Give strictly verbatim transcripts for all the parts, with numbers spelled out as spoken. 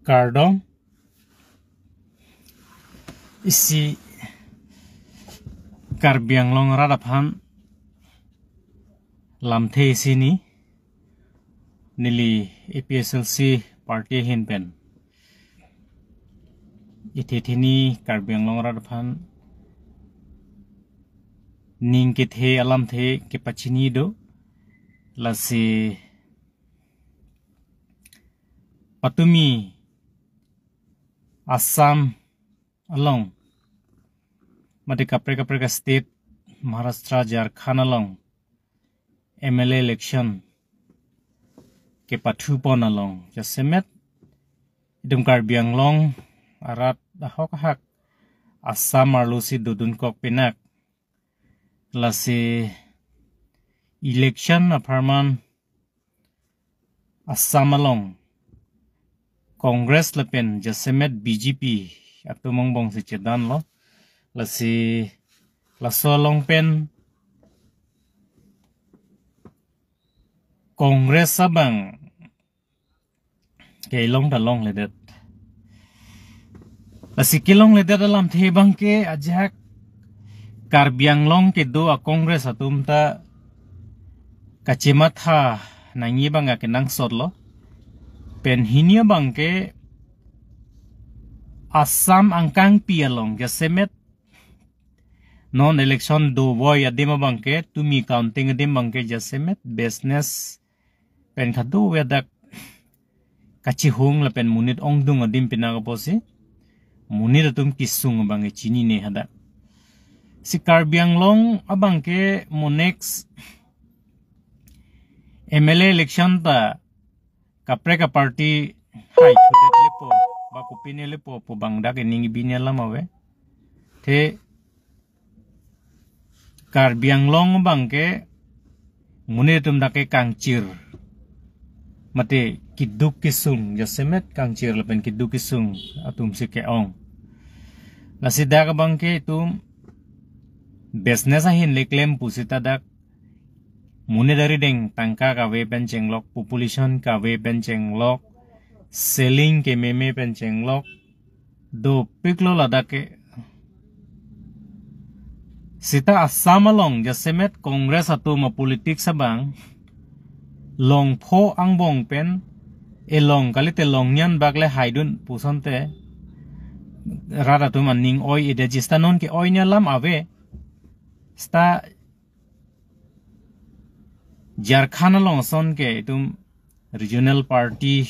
Kardom. Isi Karbi Anglong arat aphan lamthe isi ni, neli A P H L C party ahin pen ithe thini Karbi Anglong arat aphan ning kethe alamthe kepachini do. Lasi patumi Assam along, mate kaprek kaprek state, Maharashtra, Jharkhand along M L A election kepathu pon along jasemet itum Karbi Anglong arat ahok ahak Assam arlosi dodun kok pinak. Lasi election apharman Assam along Congress lapen jasemet B J P atum angbongsi chedanlo. Lasi laso along pen Congress abang kelong ta longledet. Lasi kelongledet alamthe abangke ajahak Karbi Anglong kedo a Congress atum ta kachematha nangji abang akenangsotlo. Pen hini abangke Assam angkangpi along jasemet non election dovoi adim abangke, tumi counting adim abangke jasemet business pen kadokave dak kachihung lapen monit ongdung adim pinak apotsi monit atum kesung abangke chinine hadak. Si Karbi Anglong abangke mo next M L A election ta kaprek a party hai thudet lepo, ba kopine lepo pu abang dak ining bini alam ave. Te Karbi Anglong abangke monit atum dak ke kangchir, mate keduk kesung jasemet kangchir lapen keduk kesung atumsi ke-ong. Lasi dak abangke itum business ahin le klem pusita dak monit arideng tangka kave pen chenglok, population kave pen chenglok, selling kememe pen chenglok, dopiklo ladak ke. Sita Assam along jasemet Congress atum a politics abang longpho angbong pen elong kalite longnian bak le haidun pusonte rat atum aning oi-edetji, sita non ke-oi ni alam ave. Sita Jharkhand along ason ke itum regional party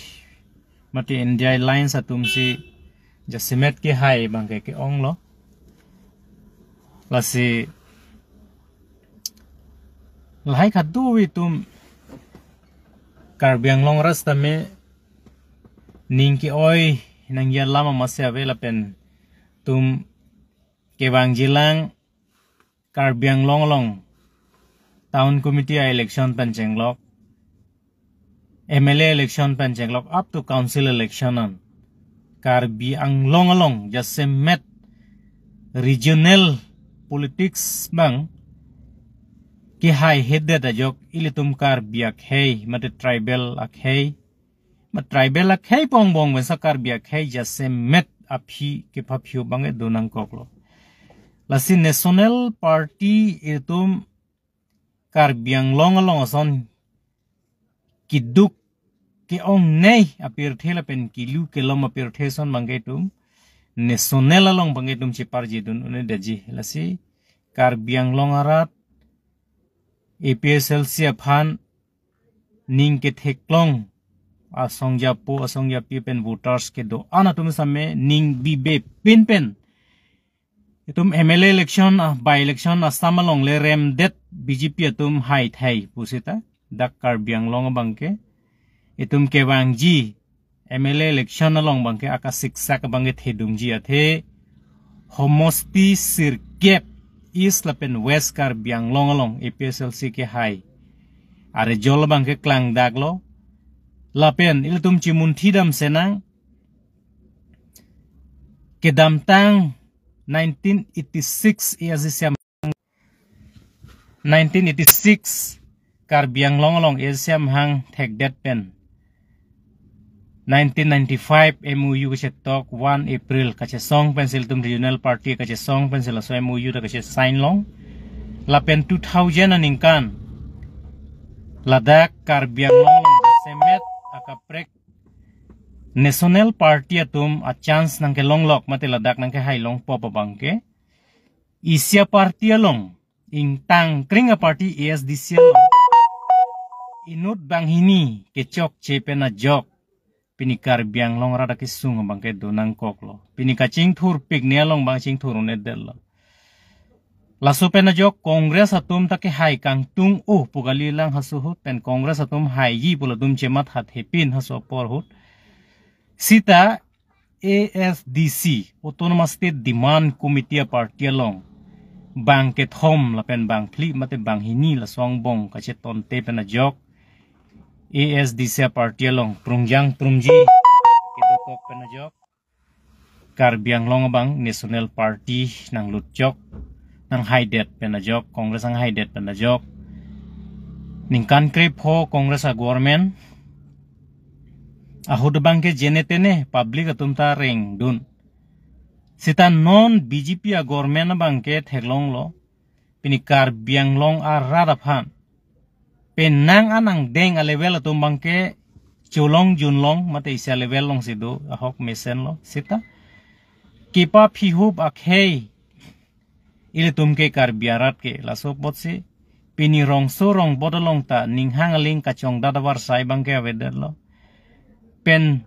mate India Alliance atumsi jasemet kehai abangke ke-onglo. Lasi lahai kadu itum Karbi Anglong arat sitame ning ke-oi nangji alam amatsi ave lapen itum kevangjilang Karbi Anglong along Town Committee a election pen chenglok, M L A election pen chenglok, up to council election an Karbi Anglong along jasemet regional politics abang kehaihedet ajok ilitum Karbi akhei mate tribal akhei, ma tribal akhei pu angbong pen sa Karbi akhei jasemet aphi kepaphiu abang do nangkoklo. Lasi national party itum Karbi Anglong along ason keduk ke-ongnei apirthe lapen kelu kelom apirthe ason abangke itum national along abangke itum cheparjidun un-edetji. Lasi Karbi Anglong arat A P H L C aphan ning ketheklong asong japo asong japi pen voters kedo-an atum sitame ning bibepin pen itum M L A election, ah, by election Assam along le remdet B J P atum haithai pusita dak Karbi Anglong abangke itum kevangji M L A election along abangke akasiksak abangke thedungji athe homosti sirkep East lapen West Karbi Anglong along A P H L C kehai a result abangke klangdaklo. Lapen ilitum chimunthi dam senang kedamtang nineteen eighty-six A S D C nineteen eighty-six Karbi Anglong along A S D C amahang thekdet pen nineteen ninety-five M O U kachetok, one April kachesong pensi ilitum regional party kachesong pensi laso M O U ta kachesign long. Lapen two thousand aningkan ladak Karbi Anglong along jasemet akaprek national party atum a chance nangkelong lok mate ladak nangkehai longpo pu abangke isi aparty along, ingtang kring aparty A S D C along inut banghini kechokche pen ajok pini Karbi Anglong arat akesung abangke do nangkoklo. Pini kachingthurpik ni along abang chingthur un-edetlo. Laso pen ajok Congress atum ta kehai kangtung-o pu kalilang haso ahut pen Congress atum haiji pu latum chemathathepin haso apor ahut. Sita A S D C, Autonomous State Demand Committee aparty along bang kethom lapen bang phli mate banghini laso angbong kachetonte pen ajok A S D C aparty along prungjang prungji kedokok pen ajok Karbi Anglong abang national party nanglutjok, nanghaidet pen ajok, Congress nanghaidet pen ajok ningkan krepho Congress a government ahut abangke jenetene public atum ta rengdun. Sita non B J P a government abangke theklonglo pini Karbi Anglong arat aphan penang anang deng a level atum abangke cholong junlong mate isi a level alongsi do ahok mesenlo. Sita kipaphihup akhei ilitum ke Karbi arat ke laso apotsi pini rongso rongbot along ta ninghang aling kachongdat avarsai abangke avedetlo. Pen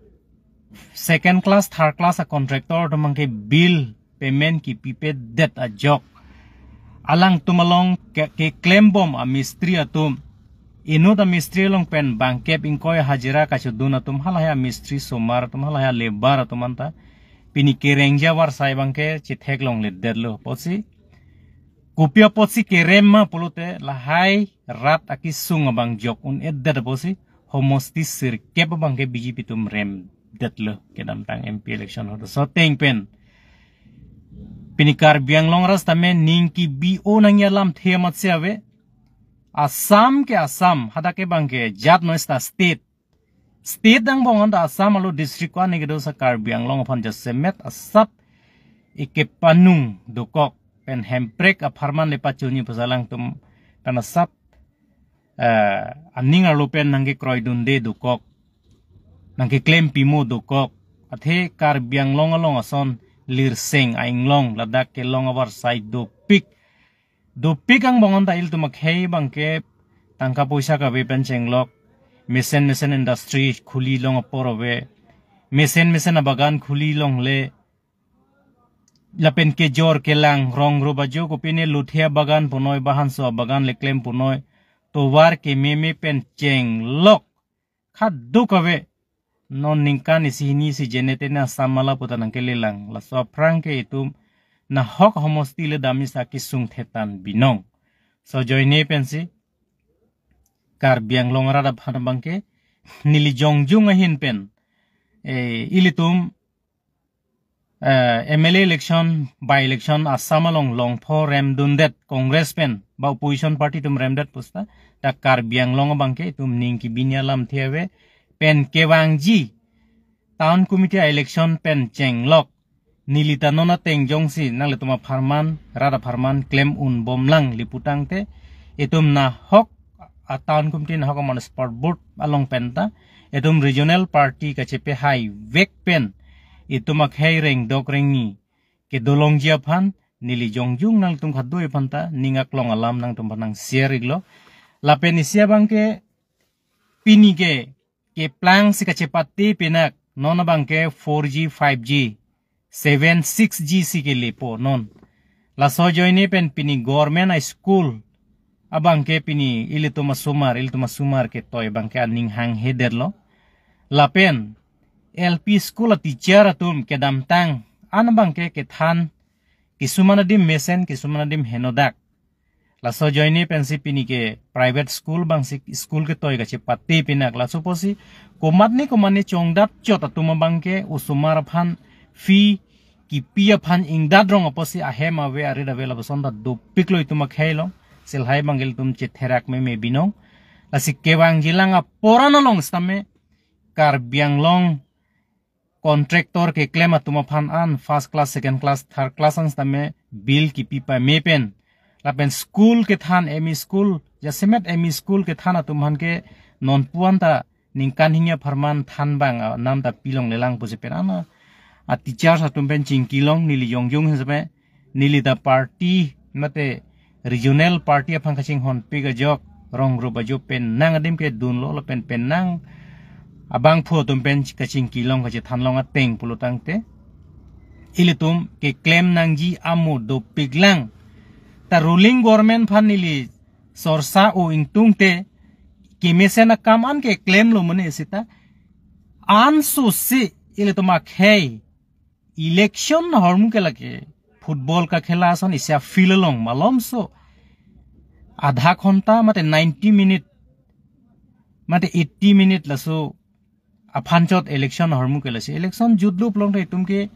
second class, third class a contractor atum abangke bill payment kipipedet ajok alangtum along ke, keklembom a mistri atum, inut a mistri along pen bangkep ingkoi hajira kachodun atum, halahai a mistri somar atum, halahai a labour atum anta pini kerengji avarsai abangke chetheklongledetlo. Apotsi kopi apotsi kerem ma pulote lahai rat akesung abang jok un-edet apotsi homosti sirkep abangke B J P atum remdetlo kedamtang M P election ahut. Laso ateng pen pini Karbi Anglong arat sitame ning kebi-o nangji alamthe amatsi ave. Assam ke Assam, hadak ke abangke jat noi sita state. State angbong anta Assam arlo district ko-an kedo, sita Karbi Anglong aphan jasemet asap ikepanung dokok pen Hemprek apharman le pachunji pusi alangtum pen asap, eh, aning arlo pen nangkekroidunde dokok, nangkeklem pimo dokok. Athe Karbi Anglong along ason lirseng ainglong ladak kelong avarsai dopik. Dopik angbong anta ilitum akhei abangke tangka poisa kave pen chenglok, mesen mesen industry khuli long apor ave, mesen mesen abagan khuli longle, lapen kejor kelang rong rup ajo kopine luthia bagan punoi, bahanso abagan le klem punoi, tovar kememe pen chenglok khaduk ave. Non ningkan isi hini si jenetene Assam mala puta nangkelelang. Laso aphrang ke itum nahok homosti le damji sita kesung thetan binong. Laso ajoine pensi Karbi Anglong arat aphan abangke neli jongjung ahin pen, eh, ilitum, eh, M L A election, by election Assam along longpho remdundet Congress pen ba opposition party atum remdet pusita, ta Karbi Anglong abangke itum ning kebini alamthe ave. Pen kevangji town committee election pen chenglok, neli ta non ateng jongsi nanglitum apharman, rat apharman klem unbomlang. Lapu tangte itum nahok a town committee, nahok a municipal board along penta itum regional party kachepehai vek pen itum akhei rengdok rengni kedolongji aphan neli jongjung nangtum khadui aphanta ning aklong alam nangtum aphan nang share iklo. Lapen isi abangke pini ke keplang si kachepate pinak, non abangke four G, five G, seven, six G si kelepo non. Laso ajoine pen pini government a school abangke pini ilitum asomar, ilitum asomar ketoi abangke aning hanghedet lo. Lapen L P school a teacher atum kedamtang an abangke kethan, kisuman adim mesen, kisuman adim henodak. Laso ajoine pensi pini ke private school abangsi school ketoi kachepate pinak. Laso apotsi komatne komatne chongdat chot atum abangke osomar aphan fee kipi aphan ingdat rong apotsi ahem ave arit ave lapuson ta dopiklo itum akhei along. Silhai abangke ilitum chetherak meme binong. Lasi kevangjilang apor an along sitame Karbi Anglong contractor keklem atum aphan an first class, second class, third class an sitame bill kipi pame pen, lapen school kethan, M E school, jasemet M E school kethan atum aphan ke non puan ta ningkan hini apharman than abang, ah, nam ta pilonglelang pusi pen ana, ah, teachers atum pen chingkilong, neli yong yong sitame, neli ta party mate regional party aphan kachinghon pik ajok, rong rup ajo pen nang adim kedunlo lapen pen nang abangphu atum pen kachingkilong kachethanlong ateng pulotangte, ilitum keklem nangji amo dopiklang. Ta ruling government aphan neli sorsa o ingtungte, kemesen akam an keklemlo mane sita, anso si ilitum akhei election ahormu ke lake football kakhela ason isi a-field along malomso adha ghonta mate ninety minute mate eighty minute laso aphan chot election ahormu ke lasi election jutlo pulotangte itum ke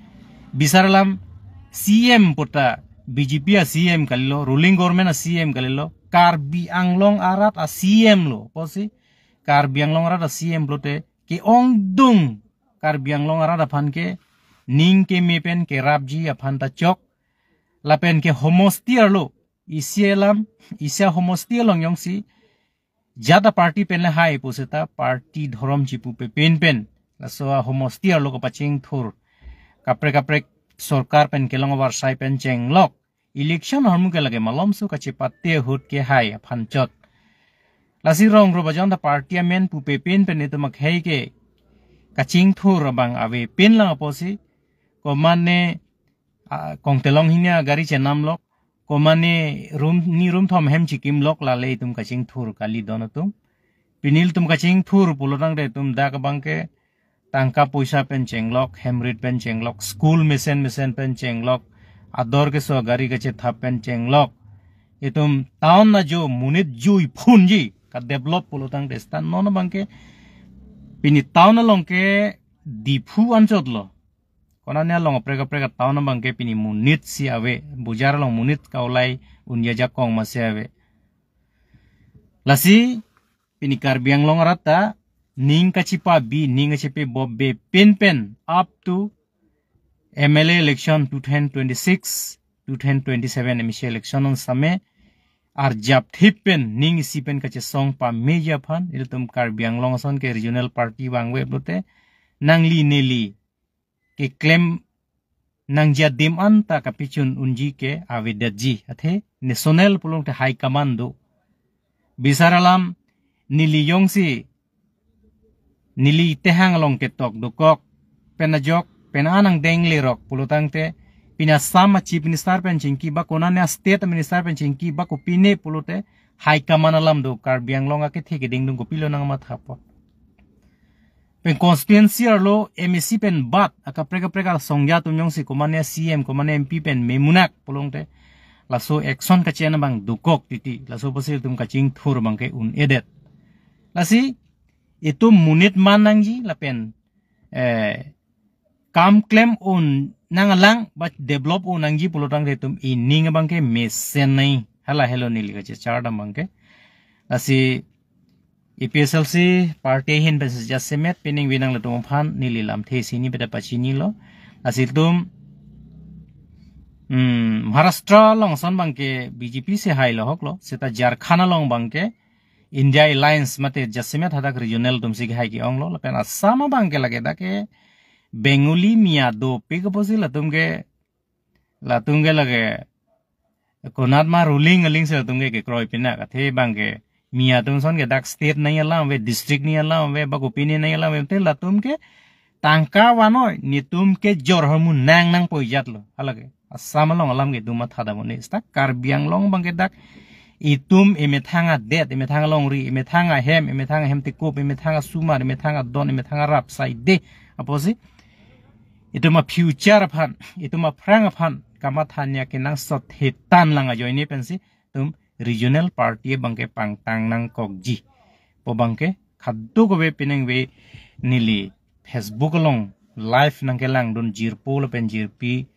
bisar alam, C M puta B J P a-C M kalilo, ruling government a-C M kalilo, Karbi Anglong arat a-C M lo pusi, Karbi Anglong arat a-C M pulote ke-ongdung Karbi Anglong arat aphan ke ning keme pen kerapji aphan ta chok, lapen ke homosti arlo, isi alam, isi ahomosti along jongsi jat a-party pen le hai pusita party dhorom chipupe pen pen, laso ahomosti arlo kapachingthur, kaprek kaprek sorkar pen kelong avarsai pen chenglok, election ahormu ke lake malomso kachepate ahut ke hai aphan chot. Lasi rong rup ajon ta party amen pupe pen pen itum akhei ke kachingthur abang ave pinlang apotsi, komane, ah, kongtelong hini agari chenamlok, komane room ni room thom hem chikimlok, lale itum kachingthur kali don atum. Pini ilitum kachingthur pulotangte itum dak abang ke tangka poisa pen chenglok, hem rit pen chenglok, school mesen mesen pen chenglok, ador keso agari kachethap pen chenglok. Itum town ajo monit jui phunji ka-develop pulotangte sita non abang ke pini town along ke Diphu anchot lo. Konane along kaprek kaprek a-town abang ke pini monit si ave, bojar along monit kaulai un-e ajakong masi ave. Lasi pini Karbi Anglong arat ta ning kachipabi, ning kachipe bob be pen pen up to M L A election two thousand twenty-six, two thousand twenty-seven M C election an sitame arjap thip pen ning isi pen kachesong pameji aphan, ilitum Karbi Anglong ason ke regional party vangve pulote nangli neli keklem nangji adim anta kapachun unji ke avedetji, athe national pulotangte high command do. Bisar alam, neli jongsi neli tehang along ketok dokok pen ajok pen anang denglerok pulotangte, pini Assam a-chief minister pen chingki ba konane a-state minister pen chingki ba kopine pulote high command alam do, Karbi Anglong akethe keding dung kopilo nangmathapo. Pen constituency arlo M A C pen bat akaprek kaprek asongja atum jongsi komane C M, komane M P pen memunak pulotangte, laso action kachen abang dokok titi, laso apotsi itum kachingthur abang ke un-edet. Lasi itum monit man nangji lapen, eh, kam klem un nanglang ba develop un nangji pulotangte itum ining abang ke mesen nai, hala helo neli kachechar dam abang ke. Lasi A P H L C party ahin pen si jasemet pining winang latum aphan neli lamthe isi hini beda pachinilo. Lasi itum, hmm, Maharashtra along ason abang ke B J P si hailo hoklo, seta Jharkhand along abang ke India Alliance mate jasemet hadak regional atum si hai ke-onglo, lapen Assam abang ke lake dak ke Bengali Miya dopik apotsi latum ke, latum ke lake konat ma ruling aling si latum ke kekroi pinak, athe abang ke Miya atum ason ke dak state nangji alam ave, district nangji alam ave, ba kopine nangji alam ave, te latum ke tangka vanoi, netum kejor ahormu nang nangpo ijat lo, halake. Assam along alam ke dum matha dam un-e, seta Karbi Anglong abang ke dak itum emethang adet, emethang alongri, emethang ahem, emethang ahem tekup, emethang asomar, emethang adon, emethang arap saide apotsi itum a-future aphan, itum aphrang aphan kamatha nya kenangsot hetan lang ajoine pensi itum regional party abang ke pangtang nangkokji pu abang ke kadokave pining ave neli Facebook along live nangkelangdun jirpo lapen jirpi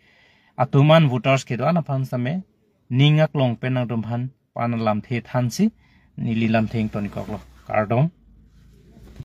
atum an voters kedo-an aphan sitame ning aklong pen nangtumphan pan lamthe thansi neli lamthe ingtonkoklo. Kardom.